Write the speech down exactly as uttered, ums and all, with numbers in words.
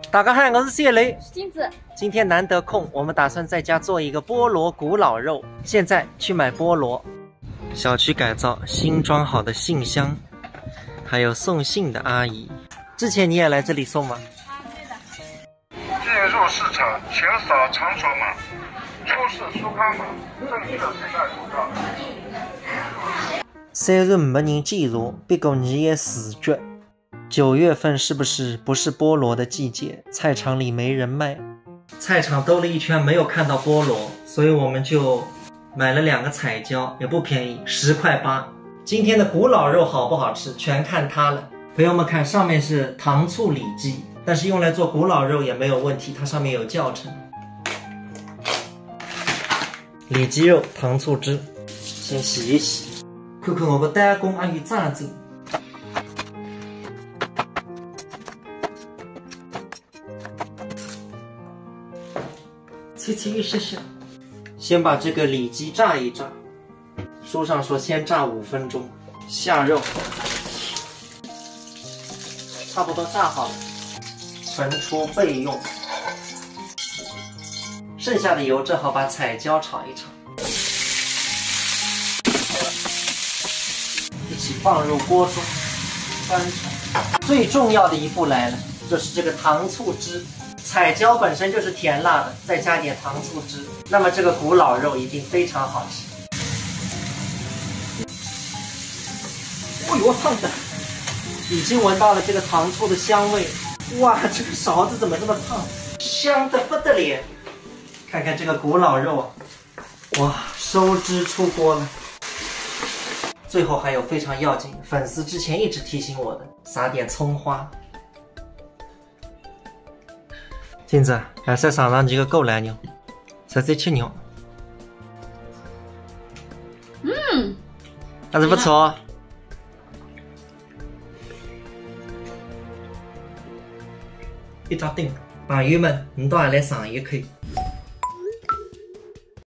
大家好，我是谢雷。金子，今天难得空，我们打算在家做一个菠萝古老肉。现在去买菠萝。小区改造，新装好的信箱，还有送信的阿姨。之前你也来这里送吗？啊，对的。进入市场，请扫场所码，出示收款码，正确携带手套。虽然没人检查，不过你也自觉。九月份是不是不是菠萝的季节？菜场里没人卖。菜场兜了一圈没有看到菠萝，所以我们就买了两个彩椒，也不便宜，十块八。今天的古老肉好不好吃，全看它了。朋友们看，上面是糖醋里脊，但是用来做古老肉也没有问题，它上面有教程。里脊肉糖醋汁，先洗一洗，看看我个刀工阿有爪子。切切一些些，先把这个里脊炸一炸。书上说先炸五分钟，下肉。差不多炸好了，盛出备用。剩下的油正好把彩椒炒一炒，一起放入锅中翻炒。最重要的一步来了，就是这个糖醋汁。彩椒本身就是甜辣的，再加点糖醋汁，那么这个古老肉一定非常好吃。 哦哟，烫的，已经闻到了这个糖醋的香味。哇，这个勺子怎么这么烫？香得不得了！看看这个古老肉啊，哇，收汁出锅了。最后还有非常要紧，粉丝之前一直提醒我的，撒点葱花。金子，还是尝尝你这个狗来牛，实在吃牛。嗯，还是不错。一只顶，朋友们，你都也来尝一口。